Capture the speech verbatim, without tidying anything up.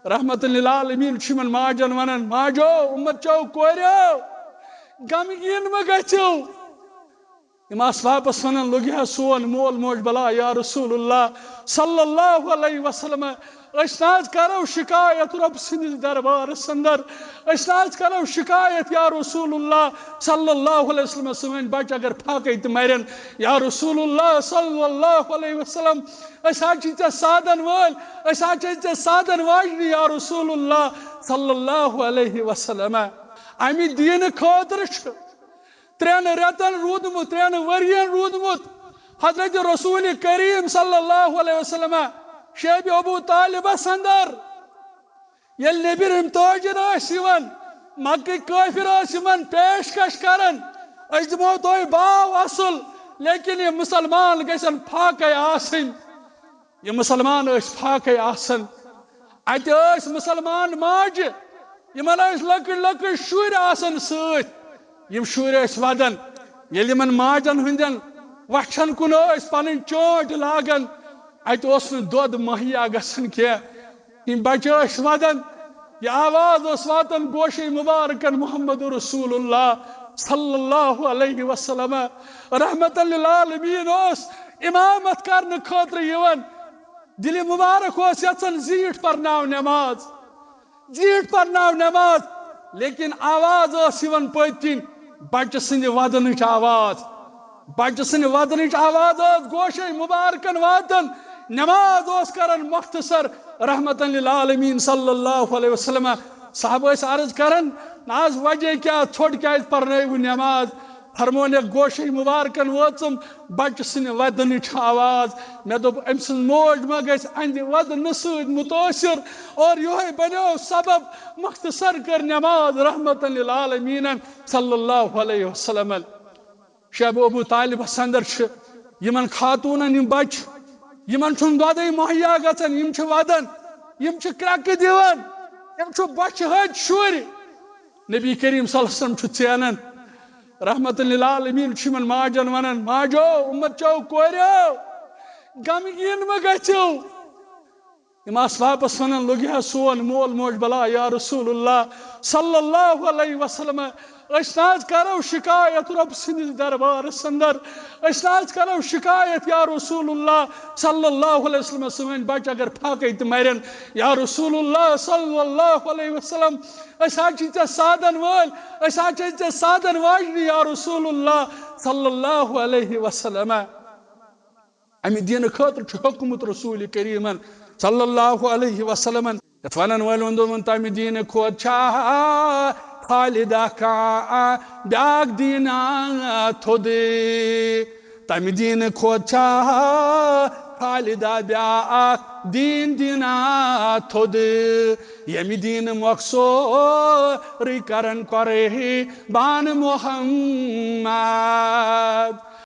رحمت للعالمین چھُ یِمن ماجن ونان، ماجو، امت چو کوریو، غمگیٖن مہ گژھِو۔ یِم آسہٕ واپس ونان، لوٚگہِ ہا سون مول موج بلا یا رسول اللہ صلی اللہ علیہ وسلم، أسۍ نہ حظ کرو شکایت رۄب سٕنٛدِس دربارس اندر، أسۍ نہ حظ کرو شکایت یا رسول اللہ صلی اللہ علیہ وسلم، سٲنۍ بچہِ اگر فاقے تہِ مرن یا رسول اللہ صلی اللہ علیہ وسلم، أسۍ حظ چھِ ژےٚ سادن وٲلۍ، أسۍ حظ چھِ ژےٚ سادن واجنہِ یا رسول اللہ صلی اللہ علیہ وسلم۔ امہِ دیٖنہٕ خٲطرٕ چھُ ترٛٮ۪ن رٮ۪تن روٗدمُت، ترٛٮ۪ن ؤرین روٗدمُت حضرت رسول کریم صلی اللہ علیہ وسلم شیبِ ابو طالبس اندر۔ ییٚلہِ نیٚبرِم تاجر ٲسۍ یِوان، مکٕکۍ کٲفر ٲسۍ یِمن پیشکش کران، أسۍ دِمو تۄہہِ باو اصل، لیکن یِم مسلمان گژھن فاقے آسٕنۍ۔ یِم مسلمان ٲسۍ فاقے آسان۔ اتہِ ٲسۍ مسلمان ماجہِ، یِمن ٲسۍ لۄکٕٹۍ لۄکٕٹۍ شُرۍ آسان سۭتۍ۔ یِم شُرۍ ٲسۍ ودان، ییٚلہِ یِمن ماجن ہٕنٛدٮ۪ن وچھن کُن ٲسۍ پنٕنۍ چونٹۍ لاگان، اتہِ اوس نہٕ دۄد مہیا گژھان کینٛہہ۔ یِم بچہِ ٲسۍ ودان، یہِ آواز اوس واتان گوشے مبارکن محمد رسول اللہ صلی اللہ علیہ وسلم۔ رحمت للعالمین اوس امامت کرنہٕ خٲطرٕ یِوان۔ دِلہِ مبارک اوس یژھان زیٖٹھ پرناو نماز، زیٖٹھ پرناو نماز، لیکن آواز ٲس یِوان پٔتۍ کِنۍ بچہِ سٕنٛدِ ودنٕچ آواز۔ بچہِ سٕنٛدِ ودنٕچ آواز ٲس گوشے مبارکن واتان۔ نماز اوس کران مختصر رحمت للعالمین صلی اللہ علیہ وسلم۔ صحابہٕ ٲسۍ عرض کران، نہ حظ وجہ کیٛاہ، ژھوٚٹ کیٛازِ پرنٲوٕ نماز؟ فرمونکھ، گوشے مبارکن وٲژٕم بچہِ سٕنٛدِ ودنٕچ آواز۔ مےٚ دوٚپ، أمۍ سٕنٛز موج ما گژھِ اَہَنٛدِ ودنہٕ سۭتۍ مُتٲثِر؟ اور یِہوٚے بنیو سبب، مختصر کٔر نماز رحمت للعالمین صلی اللہ علیہ وسلم۔ شیبِ ابو طالبس اندر چھِ یِمن خاتوٗنن یِم بچہِ، یِمن چھُنہٕ دۄدٕے مہیا گژھان، یِم چھِ ودان، یِم چھِ کرٛٮ۪کہٕ دِوان، یِم چھِ بۄچھِ ہٕنٛدۍ شُرۍ۔ نبی کریم صلی اللہ علیہ وسلم چھُ ژینان۔ رحمت للعالمین چھُ یِمن ماجن ونان، ماجو، امت چو کوریو، غمگیٖن مہ گژھِو۔ یِم آسہٕ واپس ونان، لوٚگہِ ہا سون مول موج بلا یا رسول اللہ صلی اللہ علیہ وسلم۔ أسۍ نہ حظ کرو شکایت رۄب سٕنٛدِس دربارس اندر، أسۍ نہ حظ کرو شکایت یا رسول اللہ صلی اللہ علیہ وسلم۔ سٲنۍ بچہِ اگر فاقے تہِ مرن یا رسول اللہ صلی اللہ علیہ وسلم، أسۍ حظ چھِ ژےٚ سادن وٲلۍ، أسۍ حظ چھِ ژےٚ سادن واجنہِ یا رسول اللہ صلی اللہ علیہ وسلم۔ امہِ دیٖنہٕ خٲطرٕ چھُ ہوٚکمُت رسول کریٖمن صلی اللہ علیہ وسلمن۔ یتھ ونن وٲلۍ ووٚن، دوٚپُن، تمہِ دیٖنہٕ کھۄتہٕ چھا خالدہ کانٛہہ بیاکھ دیٖنا تھوٚد؟ تمہِ دیٖنہٕ کھۄتہٕ چھا خالدہ بیاکھ دیٖن دیٖنا تھوٚد؟ ییٚمہِ دیٖنہٕ مۄکھ سورُے کرن قربان محمد۔